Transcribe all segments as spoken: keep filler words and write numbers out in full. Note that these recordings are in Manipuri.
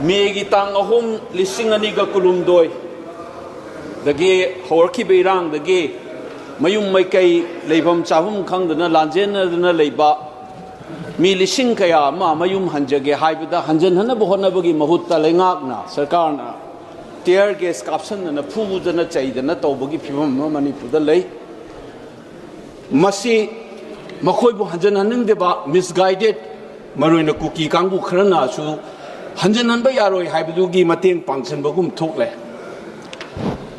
ꯃꯦꯒꯤ ꯇꯥꯡ ꯑꯍꯨꯝ, ꯂꯤꯁꯤꯡ ꯑꯅꯤꯒ ꯀꯨꯟꯍꯨꯝꯗꯣꯏꯗꯒꯤ ꯍꯧꯔꯛꯈꯤꯕ ꯏꯔꯥꯡꯗꯒꯤ ꯃꯌꯨꯝ ꯃꯩꯀꯩ, ꯂꯩꯐꯝ ꯆꯥꯐꯝ ꯈꯪꯗꯅ ꯂꯥꯟꯖꯦꯟꯅꯗꯨꯅ ꯂꯩꯕ ꯃꯤ ꯂꯤꯁꯤꯡ ꯀꯌꯥ ꯑꯃ ꯃꯌꯨꯝ ꯍꯟꯖꯒꯦ ꯍꯥꯏꯕꯗ ꯍꯟꯖꯟꯍꯟꯅꯕ ꯍꯣꯠꯅꯕꯒꯤ ꯃꯍꯨꯠꯇ ꯂꯩꯉꯥꯛꯅ, ꯁꯔꯀꯥꯔꯅ tear gas ꯀꯥꯞꯁꯟꯗꯅ, ꯐꯨꯗꯅ ꯆꯩꯗꯅ ꯇꯧꯕꯒꯤ ꯐꯤꯕꯝ ꯑꯃ ꯃꯅꯤꯄꯨꯔꯗ ꯂꯩ꯫ ꯃꯁꯤ ꯃꯈꯣꯏꯕꯨ ꯍꯟꯖꯟꯍꯟꯅꯤꯡꯗꯕ, misguided, ꯃꯔꯨꯑꯣꯏꯅ ꯀꯨꯀꯤ ꯀꯥꯡꯕꯨ ꯈꯔꯅꯁꯨ ꯍꯟꯖꯟꯍꯟꯕ ꯌꯥꯔꯣꯏ ꯍꯥꯏꯕꯗꯨꯒꯤ ꯃꯇꯦꯡ ꯄꯥꯡꯁꯤꯟꯕꯒꯨꯝ ꯊꯣꯛꯂꯦ꯫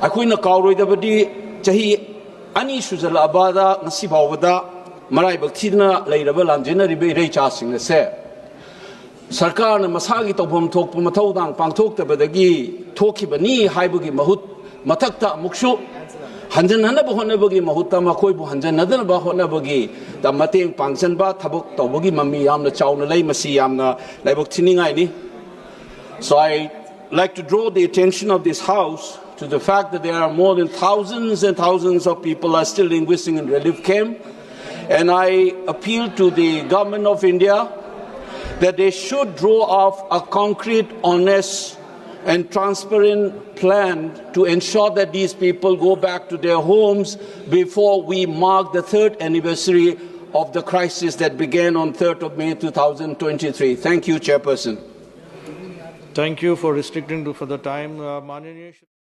ꯑꯩꯈꯣꯏꯅ ꯀꯥꯎꯔꯣꯏꯗꯕꯗꯤ, ꯆꯍꯤ ꯑꯅꯤ ꯁꯨꯖꯜꯂꯛꯑꯕꯗ ꯉꯁꯤ ꯐꯥꯎꯕꯗ ꯃꯔꯥꯏꯕꯛ ꯊꯤꯗꯅ ꯂꯩꯔꯕ ꯂꯥꯟꯖꯦꯟꯅꯔꯤꯕ ꯏꯔꯩꯆꯥꯁꯤꯡ ꯑꯁꯦ ꯁꯔꯀꯥꯔꯅ ꯃꯁꯥꯒꯤ ꯇꯧꯐꯝ ꯊꯣꯛꯄ ꯃꯊꯧꯗꯥꯡ ꯄꯥꯡꯊꯣꯛꯇꯕꯗꯒꯤ ꯊꯣꯛꯈꯤꯕꯅꯤ ꯍꯥꯏꯕꯒꯤ ꯃꯍꯨꯠ ꯃꯊꯛꯇ ꯑꯃꯨꯛꯁꯨ ꯍꯟꯖꯟꯍꯟꯅꯕ ꯍꯣꯠꯅꯕꯒꯤ ꯃꯍꯨꯠꯇ ꯃꯈꯣꯏꯕꯨ ꯍꯟꯖꯟꯅꯗꯅꯕ ꯍꯣꯠꯅꯕꯒꯤ ꯗ ꯃꯇꯦꯡ ꯄꯥꯡꯁꯤꯟꯕ ꯊꯕꯛ ꯇꯧꯕꯒꯤ ꯃꯃꯤ ꯌꯥꯝꯅ ꯆꯥꯎꯅ ꯂꯩ꯫ ꯃꯁꯤ ꯌꯥꯝꯅ ꯂꯥꯏꯕꯛ ꯊꯤꯅꯤꯡꯉꯥꯏꯅꯤ꯫ So I like to draw the attention of this House to the fact that there are more than thousands and thousands of people are still languishing in relief camp. And I appeal to the Government of India that they should draw up a concrete, honest, and transparent plan to ensure that these people go back to their homes before we mark the third anniversary of the crisis that began on third of May two thousand twenty-three. Thank you, Chairperson. Thank you for restricting to, for the time, uh, माननीय